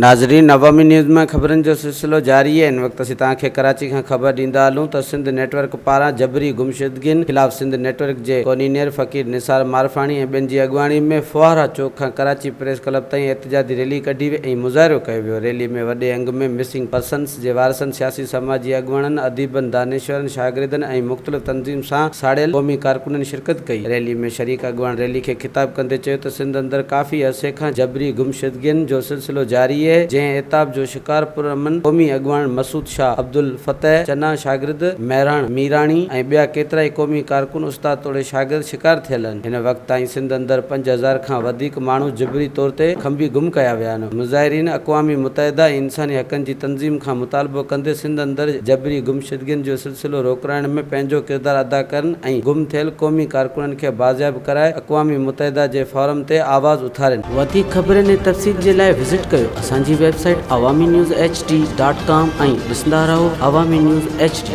ناظرين عوامي نيوز مان خبرن جو سلسلو جاري آهي ان وقت اسين توهان کي ڪراچي کان خبر ڏيندا هلون ته سنڌ نيٽ ورڪ پاران جبري گمشدگين خلاف سنڌ نيٽ ورڪ جي ڪونينيئر فقير نثار مارفاڻي ۽ ٻين جي اڳواڻي ۾ ڦوهارا چوڪ کان ڪراچي پريس ڪلب تائين احتجاجي ريلي ڪڍي وئي ۽ مظاهرو ڪيو ويو ريلي ۾ وڏي انگ ۾ مسنگ پرسنس جي وارثن سياسي سماجي اڳواڻن اديبن دانشورن شاگردن ۽ مختلف تنظيم سان ساڙيل قومي ڪارڪنن شرڪت ڪئي. ريلي ۾ شريڪ اڳواڻ ريلي کي خطاب ڪندي چيو ته سنڌ اندر ڪافي عرصي کان جبري گمشدگين جو سلسلو جاري اهي جنهن اعتاب جو شڪار پرامن قومي اڳواڻ مسعود شاهه، عبدالفتح چنا، شاگرد مهراڻ ميراڻي ۽ ٻيا ڪيترائي قومي ڪارڪن، استاد توڙي شاگرد شڪار ٿيل آهن. هن وقت تائين سنڌ اندر 5000 کان وڌيڪ ماڻهو جبري طور تي کنڀي گم ڪيا ويا آهن. مظاهرين اقوام متحده ۽ انساني حقن جي تنظيم کان مطالبو ڪندي سنڌ اندر جبري گمشدگين جو سلسلو روڪرائڻ ۾ پنهنجو ڪردار ادا ڪرن ۽ گم ٿيل قومي ڪارڪنن کي بازياب ڪرائي اقوام متحده جي فورم تي آواز اٿارين. وڌيڪ خبرن ۽ تفصيل جي لاء وزٽ ڪيو اسان جي website Awami news H D dot com ۽ ڏسندا رهو عوامي نيوز ايڇ ڊي.